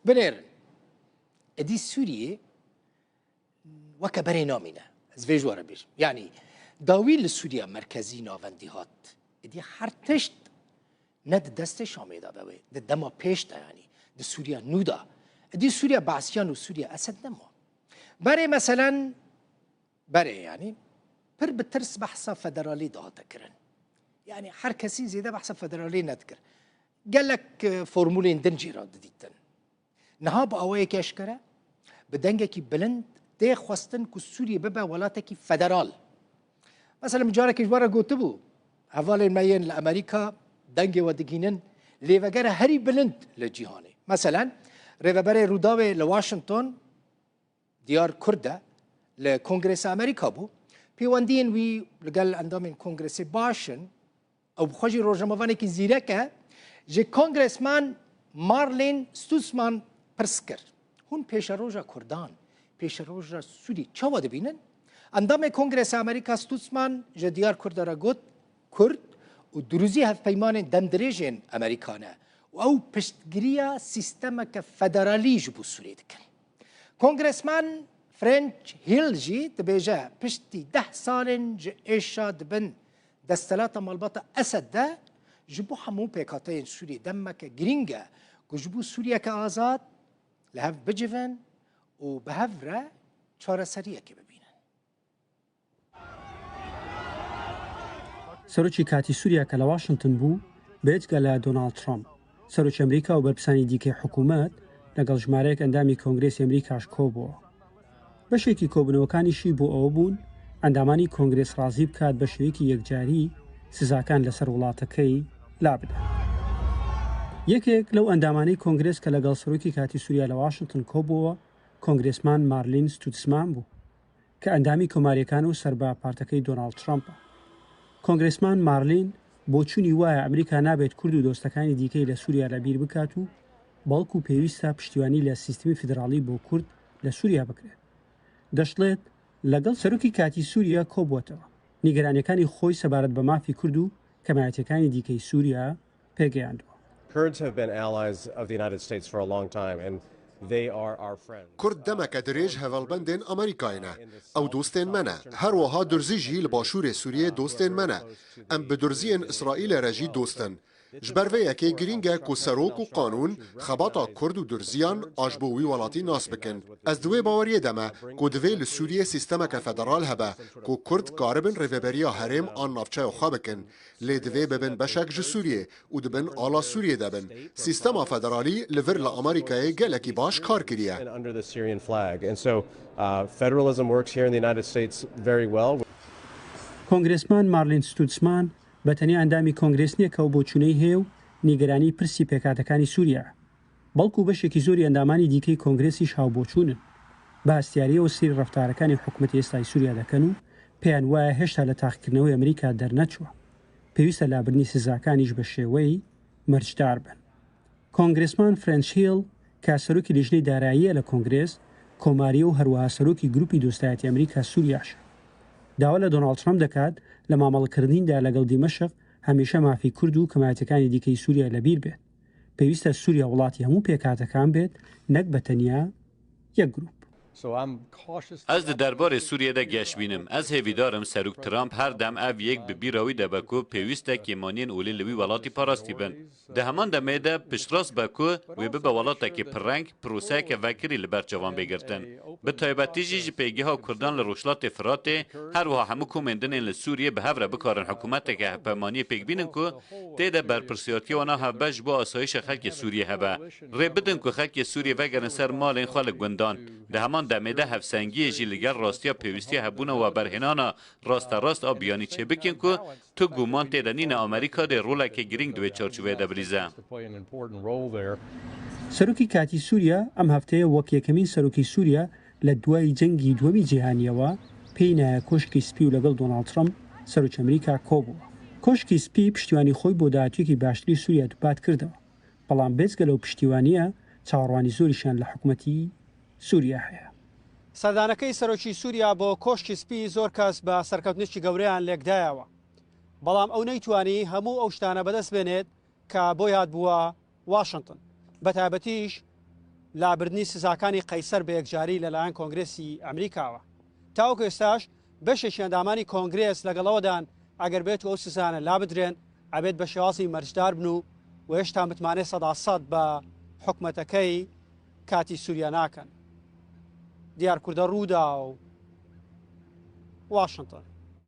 Binêrin, êdî Sûriyê weke berê namîne. Ez vê ji we re bêjim. Yanî dawî li Sûriya merkezî navendî hat. Êdî her tişt ne di destê Şamê de be wê di dema pêş de yanî di Sûriya nû de. Êdî Sûriya Be'siyan û Sûriya Esed nema. Berê meselen berê yanî pir bi tirs behsa federalî dihate kirin. Yanî her kesî zêde behsa federalî nedikir. Gelek formûlên din jî re didîtin. Niha bi awayekî eşkere, bi dengekî bilind tê xwestin ku Sûriye bibe welatekî federal. Mesela min carekê ji we re gotibû, hevalên me yên li Amerîka dengê we digihînin lêvegera herî bilind li cîhanê. Mesela rêveberê Rûdawê li Washington diyar Kurd e, li Kongresa Amerîka bû. Pêwendiyên wî li gel endamên Kongresê baş in. Ew bi xwe jî rojnamevanekî zîrek e, ji Kongresman Marlin Stutzman pirs kir, Hûn pêşeroja Kurdan, pêşeroja Sûrî çawa dibînin? Endamê Kongresa Amerîka Stutzman ji Diyar Kurda re got, Kurd û Drûzî hevpeymanên demdirêj ên Amerîka ne û ew piştgiriya sîstemeke federalî ji bo Sûriyê dikin. Kongresman French Hill jî dibêje, piştî deh salên ji êşa dibin Desthilata malbata Esed de ji bo hemû pêkhateyên Sûriyê demeke girîng e ku ji bo Sûriyeke azad li hev bicivin û bi hev re çareseriyekê bibînin. Serokê katî Sûriya ke li Washington bû, bêjge li Donald Trump, Serokê Amerîka û berpirsانی dîkê hikûmet لەگەڵ ژمارەیەک ئەندامی کۆنگرێسی ئەمریکاش کۆبووەوە. بەشێکی کۆبوونەوەکانیشی بۆ ئەوە بوون ئەندامانی کۆنگرێس ڕازی بکات بە شێوەیەکی یەکجاری سزاکان لەسەر وڵاتەکەی لابدەن. یەکێک لەو ئەندامانەی کۆنگرێس کە لەگەڵ سەرۆکی کاتی سوریا لە واشنتن کۆبووەوە کۆنگرێسمان مارلین ستوتسمان بوو. کە ئەندامی کۆمارییەکان و سەر بە پارتەکەی دۆناڵد ترەمپە. کۆنگرێسمان مارلین بۆچوونی وایە ئەمریکا نابێت کورد و دۆستەکانی دیکەی لە سووریا لەبیر بکات و بەڵکو پێویستە پشتیوانی لە سیستمی فیدراڵی بۆ کورد لە سووریا بکرێت. دەشڵێت، لەگەڵ سەرۆکی کاتی سووریا کۆبووەتەوە، نیگەرانییەکانی خۆی سەبارەت بە مافی کورد و کەمایەتییەکانی دیکەی سووریا پێگەیاندووە. Kurd demeke dirêj hevalbendên Amerîkayê ne. Ew dostên me ne. Her wiha Durzî jî li başûrê Sûriyeyê dostên me ne. Em bi Durziyên Îsraîlê re jî dost in. Ji ber vê yekê girîng e ku serok û qanûn xebata Kurd û Durziyan a ji bo wî welatî nas bikin. Ez di wê baweriyê de me ku divê li Sûriyê sîstemeke federal hebe ku Kurd karibin rêveberiya herêm an navçeya xwe bikin. Lê divê bibin beşek ji Sûriyê û di bin ala Sûriyê de bin. Sîstema federalî li vir li Amerîkayê gelekî baş kar kiriye. کۆنگرێسمان مارلین ستوتسمان بە تەنیا ئەندامی کۆنگرێس نییە کە ئەو بۆچوونەی هەیە و نیگەرانی پرسی پێکهاتەکانی سووریایە، بەڵکو بەشێکی زۆری ئەندامانی دیکەی کۆنگرێسیش هاوبۆچوونن. بە هەستیارییەوە سەیری ڕەفتارەکانی حکومەتی ئێستای سووریا دەکەن و پێیان وایە هێشتا لە تاقیکردنەوەی ئەمریکا دەرنەچووە. پێویستە لابردنی سزاکانیش بە شێوەی مەرجدار بن. کۆنگرێسمان فرێنچ هیڵ کە سەرۆکی لیژنەی داراییە لە کۆنگرێس، کۆمارییە و هەروەها سەرۆکی گروپی دۆستایەتی ئەمریکا سووریاشە. داوا لە دۆناڵد ترەمپ دەکات لە مامەڵەکردنیدا لەگەڵ دیمەشق هەمیشە مافی کورد و کەمایەتیەکانی دیکەی سووریا لەبیر بێت. پێویستە سووریا وڵاتی هەموو پێکهاتەکان بێت نەک بە تەنیا یەک گروپ. Ez di derbarê Sûriyê de geşbîn im. Ez hêvîdar im Serok Trump her dem ev yek bi bîra wî de be ku pêwîst e kêmaniyên olî li wî welatî parastî bin. Di heman demê de piştrast be ku wê bibe welatekî pirreng, proseyeke vekirî li ber çavan bê girtin. Bi taybetî jî ji pêgeha Kurdan li Rojhilatê Firatê, her wiha hemû komên din ên li Sûriyê bi hev re bikarin hikûmeteke hevpeymaniyê pêk bînin ku tê de berpirsyartiya wan a hevbeş ji bo asayîşa xelkê Sûriyê hebe. Rê bidin ku xelkê Sûriyê vegerin ser malên xwe li gundan. Di heman demê de hevsengiyê jî li gel rastiya pêwîstiya hebûna weberhênana rasterast a biyanî çêbikin ku tu guman tê de nîne Amerîka dê roleke girîng di wê çarçoveyê de bilîze. Serokê katî Sûriya em hefteyê wek yekemîn serokê Sûriya لە دوای جەنگی دووەمی جیهانییەوە پێی نایە کۆشکی سپی و لەگەڵ دۆناڵد ترەمپ، سەرۆکی ئەمریکا کۆبووە. کۆشکی سپی پشتیوانی خۆی بۆ داهاتوویەکی باشتری سووریا دووپات کردەوە، بەڵام بێجگە لەو پشتیوانییە، چاوەڕوانی زۆریشیان لە حکومەتی سووریا هەیە. سەردانەکەی سەرۆکی سووریا بۆ کۆشکی سپی زۆر کەس بە سەرکەوتنێکی گەورەیان لێکدایەوە، بەڵام ئەو نەیتوانی هەموو ئەو شتانە بەدەست بێنێت کە بۆی هاتبووە واشنتن، بەتایبەتیش. لابردنی سزاکانی قەیسەر بە یەکجاری لەلایەن کۆنگرێسی ئەمریکاوە. تاوەکو ئێستاش بەشێکی ئەندامانی کۆنگرێس لەگەڵ ئەوەدان ئەگەر بێت و ئەو سزانە لابدرێن ئەبێت بە شێوازی مەرجدار بن و و هێشتا متمانەی 100% بە حکومەتەکەی کاتی سووریا ناکەن. دیار کوردە رووداو، واشنتن.